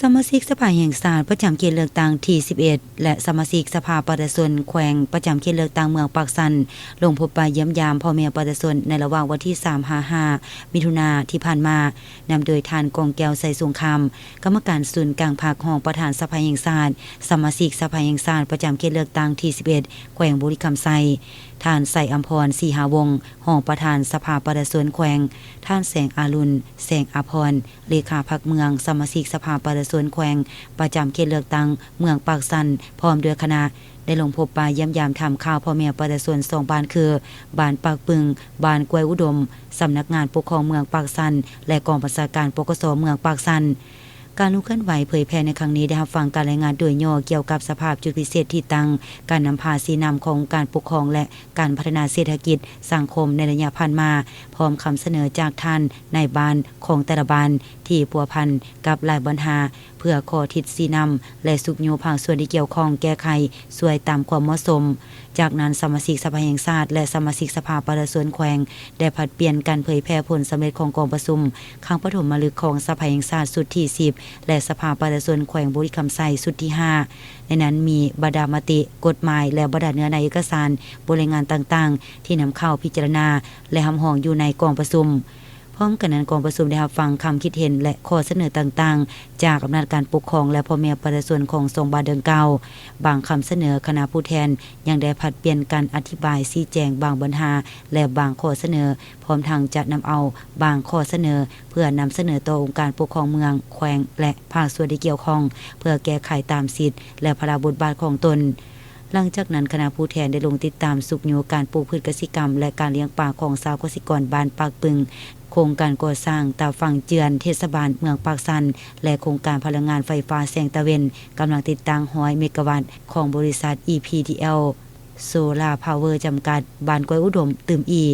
ສະມາຊິກສະພາແຫ່ງຊາດປະຈຳເຂດເລືອກຕັ້ງທີສິບເອັດ ແລະ ສະມາຊິກສະພາປະຊາຊົນແຂວງປະຈຳເຂດເລືອກຕັ້ງເມືອງປາກຊັນ ລົງພົບປະຢ້ຽມຢາມພໍ່ແມ່ປະຊາຊົນໃນລະຫວ່າງວັນທີສາມຫາຫ້າ ມິຖຸນາທີ່ຜ່ານມາ, ນຳໂດຍທ່ານ ກອງແກ້ວ ໄຊສົງຄາມ ກຳມະການສູນກາງພັກ, ຮອງປະທານສະພາແຫ່ງຊາດ, ສະມາຊິກສະພາແຫ່ງຊາດປະຈຳເຂດເລືອກຕັ້ງທີສິບເອັດ ແຂວງບໍລິຄຳໄຊ, ທ່ານ ໄຊອຳພອນ ສີຫາວົງ ຮອງປະທານສະພາປະຊາຊົນແຂວງ, ທ່ານ ແສງອາລຸນ ແສງອາພອນ ເລຂາພັກເມືອງ, ສະມາຊິກສະພາປະຊາຊົນແຂວງປະຈຳເຂດເລືອກຕັ້ງເມືອງປາກຊັນ ພ້ອມດ້ວຍຄະນະ ໄດ້ລົງພົບປະຢ້ຽມຢາມຖາມຂ່າວພໍ່ແມ່ປະຊາຊົນສອງບ້ານຄື ບ້ານປາກປຶງ, ບ້ານກ້ວຍອຸດົມ, ສຳນັກງານປົກຄອງເມືອງປາກຊັນ ແລະ ກອງບັນຊາການ ປກສ ເມືອງປາກຊັນ. ການລົງເຄື່ອນໄຫວເຜີຍແຜ່ໃນຄັ້ງນີ້ ໄດ້ຮັບຟັງການລາຍງານໂດຍຫຍໍ້ກ່ຽວກັບສະພາບຈຸດພິເສດທີ່ຕັ້ງ, ການນຳພາຊີ້ນຳຂອງອົງການປົກຄອງ ແລະ ການພັດທະນາເສດຖະກິດສັງຄົມໃນໄລຍະຜ່ານມາ, ພ້ອມຄຳສະເໜີຈາກທ່ານນາຍບ້ານຂອງແຕ່ລະບ້ານທີ່ພົວພັນກັບຫຼາຍບັນຫາ, ເພື່ອຂໍທິດຊີ້ນຳ ແລະ ຊຸກຍູ້ພາກສ່ວນທີ່ກ່ຽວຂ້ອງແກ້ໄຂຊ່ວຍຕາມຄວາມເໝາະສົມ. ຈາກນັ້ນ, ສະມາຊິກສະພາແຫ່ງຊາດ ແລະ ສະມາຊິກສະພາປະຊາຊົນແຂວງ ໄດ້ຜັດປ່ຽນກັນເຜີຍແຜ່ຜົນສຳເລັດຂອງກອງປະຊຸມຄັ້ງປະຖົມມະລຶກຂອງສະພາແຫ່ງຊາດຊຸດທີສິບ ແລະ ສະພາປະຊາຊົນແຂວງບໍລິຄຳໄຊຊຸດທີຫ້າ. ໃນນັ້ນມີບັນດາມະຕິ, ກົດໝາຍ ແລະ ບັນດາເນື້ອໃນເອກະສານ, ບົດລາຍງານຕ່າງໆ ທີ່ນຳເຂົ້າພິຈາລະນາ ແລະ ຮັບຮອງຢູ່ໃນກອງປະຊຸມ. ພ້ອມກັນນັ້ນ, ກອງປະຊຸມໄດ້ຮັບຟັງຄຳຄິດເຫັນ ແລະ ຂໍ້ສະເໜີຕ່າງໆ ຈາກອຳນາດການປົກຄອງ ແລະ ພໍ່ແມ່ປະຊາຊົນຂອງສອງບ້ານດັ່ງກ່າວ. ບາງຄຳສະເໜີ, ຄະນະຜູ້ແທນຍັງໄດ້ຜັດປ່ຽນກັນອະທິບາຍຊີ້ແຈງບາງບັນຫາ ແລະ ບາງຂໍ້ສະເໜີ, ພ້ອມທັງຈະນຳເອົາບາງຂໍ້ສະເໜີ ເພື່ອນຳສະເໜີຕໍ່ອົງການປົກຄອງເມືອງ, ແຂວງ ແລະ ພາກສ່ວນທີ່ກ່ຽວຂ້ອງ ເພື່ອແກ້ໄຂຕາມສິດ ແລະ ພາລະບົດບາດຂອງຕົນ. ຫຼັງຈາກນັ້ນ, ຄະນະຜູ້ແທນໄດ້ລົງຕິດຕາມຊຸກຍູ້ການປູກພືດກະສິກຳ ແລະ ການລ້ຽງປາຂອງຊາວກະສິກອນບ້ານປາກປຶງ, ໂຄງການກໍ່ສ້າງຕາຝັ່ງເຈື່ອນເທດສະບານເມືອງປາກຊັນ ແລະ ໂຄງການພະລັງງານໄຟຟ້າແສງຕາເວັນ ກຳລັງຕິດຕັ້ງຮ້ອຍເມກາວັດຂອງບໍລິສັດ ອີ ພີ ດີ ແອລ ໂຊລາພາວເວີ ຈຳກັດ ບ້ານກ້ວຍອຸດົມ ຕື່ມອີກ.